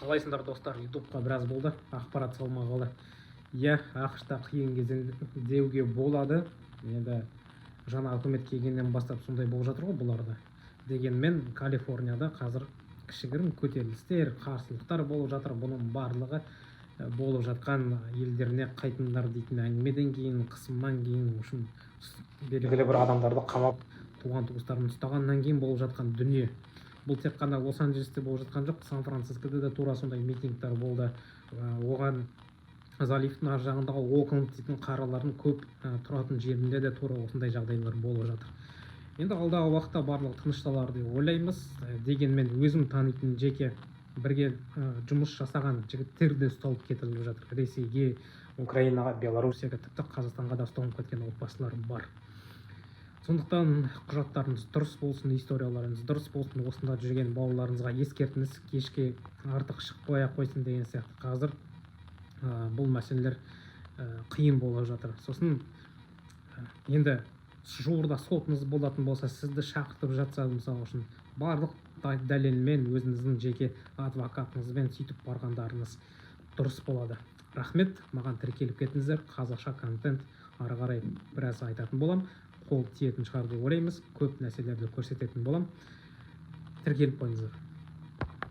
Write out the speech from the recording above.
Қалайсыңдар, достар? Ютубқа біраз болды ақпарат салмағалы. Иә, АҚШ-та қиын кезең деуге болады. Енді жаңа үкімет келгеннен бастап сондай болып жатыр ғой бұларда. Дегенмен Калифорнияда қазір кішігірім көтерілістер, қарсылықтар болып жатыр. Бұның барлығы болып жатқан елдеріне қайтыңдар дейтін әңгімеден кейін, қысымнан кейін, в общем, белгілі бір адамдарды қамап, туған туыстарын ұстағаннан кейін болып жатқан дүние. Бұл тек қана Лос Анджелесте болып жатқан жоқ, Сан Францискода да тура сондай митингтер болды. Оған заливтің ар жағындағы Окленд дейтін қаралардың көп тұратын жерінде де тура осындай жағдайлар болып жатыр. Енді алдағы уақытта барлығы тынышталар деп ойлаймыз. Дегенмен өзім танитын, жеке бірге жұмыс жасаған жігіттер де ұсталып кетіріліп жатыр Ресейге, Украинаға, Белоруссияға, тіпті Қазақстанға да ұсталып кеткен отбасылар бар. Сондықтан құжаттарыңыз дұрыс болсын, историяларыңыз дұрыс болсын. Осында жүрген бауырларыңызға ескертіңіз, кешке артық шықпай ақ қойсын деген сияқты. Қазір бұл мәселелер қиын болып жатыр. Сосын енді жуырда сотыңыз болатын болса, сізді шақыртып жатса, мысалы үшін, барлық дәлелмен, өзіңіздің жеке адвокатыңызбен сөйтіп барғандарыңыз дұрыс болады. Рахмет, маған тіркеліп кетіңіздер. Қазақша контент ары қарай біраз айтатын боламын, қол тиетін шығар деп ойлаймыз. Көп нәрселерді көрсететін боламын, тіркеліп қойыңыздар.